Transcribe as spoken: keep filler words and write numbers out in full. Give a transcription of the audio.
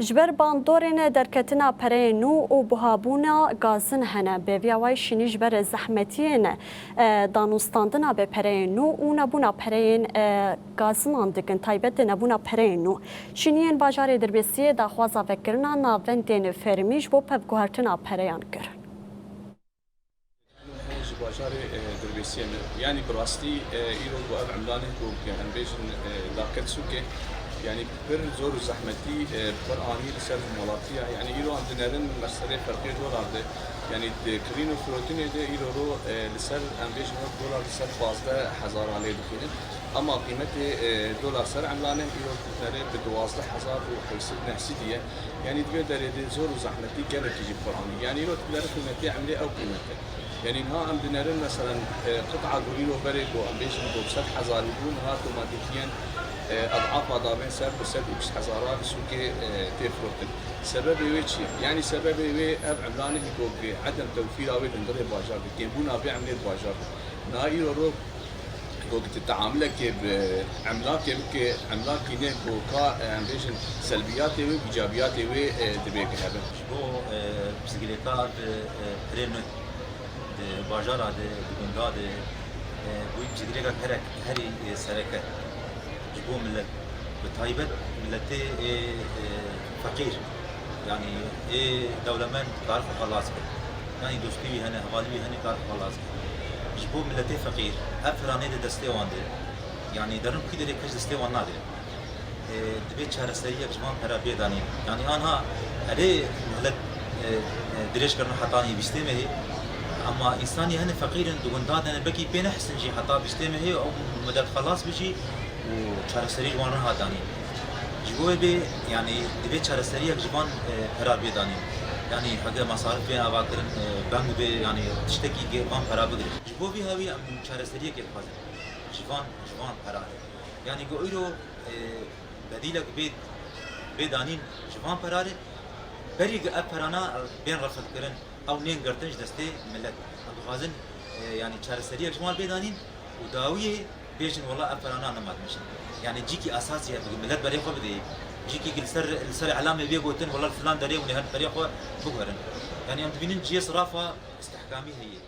Ji ber bandorên derketina pereyên nû û buhabûna gazin hene. Bi vîya wayî şînî ji ber zehmetiyên, e, danûstandina bi pereyên nû û nebûna pereyên, e, gazinan dikin, taybet di nebûna pereyên nû. Şîniyên bajarê Dirbêsiyê daxwaza vekirina navendên fermî ji bo pevguhertina pereyan kir. Ji bajarê, e, Dirbêsiyê me. Yanî bi rastî, e, îro ku ev emlanê ku em bêjin, e, laqet sûkê, yanî pir zor û zehmetî, e, bi xwe anî li ser malatiya. Yanî îro em dinerin meselê ferqê dolar de. Yanî di kirîn û firotinê de îro ro, e, li ser, em bêjin wek dolar li ser pazdeh hezara lê dixînin. Ama qîmetê, e, dolar ser emlanê îro dinere bi duwazdeh hezar û heyşt sed neh sedî ye. Yanî di vê derê de zor û zehmetî gelekî jî bi xwe anî. Yanî îro dinere qîmetê emlê ew qîmet e. Yanî niha em dinerin, meselen, e, qit'a ku îro berê ku em bêjin ku bi sed hezarî bû, niha otomatîkiyen, e, edafa dabên ser bi sed û bîst hezara li sûkê, e, tê firotin. Sebebê wê çi ye? Yanî sebebê wê ev emlanê ku bi edem tewfîra wê li hundirê bajar de, kêmbûna vê emlê di bajar de. Niha îro ro ku tu teamulekê bi emlakê bike, emlakî ne ku ka, e, em bêjin selbiyatê wê û îcabiyatê wê, e, divê guhebin. Ji bo, e, pirsgirêka di, e, pirê nû di bajara de, di gunda de, e, bûyî pirsgirêka herek, herî, e, sereke ji bo milet. Bi taybet miletê ê, e, feqîr, yanî ê dewlemend kar xwe xelas bike. Yanî dostî wî hene, hevalî wî hene kar xwe xelas bike. Ji bo miletê feqîr, ev piranê di destê wan de, yanî derin kî derê keş destê wan nade. E, divê çareseriyek ji van pera bê danîn. Yanî anha erê milet, e, e, dirêj kirine hetanî bîstê mehê. Ama însanî hene feqîr in, di winda de ne, belkî pê nehisin jî heta bîstê mehê ew milet xelas bi jî û çareserî ji wan re hat danîn. Ji bo wê bê, yanî divê çareseriyek ji van, e, pera bê danîn. Yanî heke masarif bê ava kirin, e, beng bê, yanî tiştekî gê van pera bigire. Ji bo vî hawî em çareseriyekê dixwazin. Ji van, ji van pera re. Yanî ku îro, e, bedîlek bê, bê danîn ji van pera re, berî ku ev perana bên refilkirin, ew nên girtin ji destê milet. Em dixwazin, e, yanî çareseriyek ji wan bê danîn û dawiyê bêjin, wela ev perana nema dimijin. Yanî cîkî esasî hebe, milet berê xwe bidê. Cîkî ku li ser, li ser îlamê bê gotin, wela li filan derê hûn ê herin berê xwe biguherin. Yanî em dibînin cihê sirafa îstihkamî heye.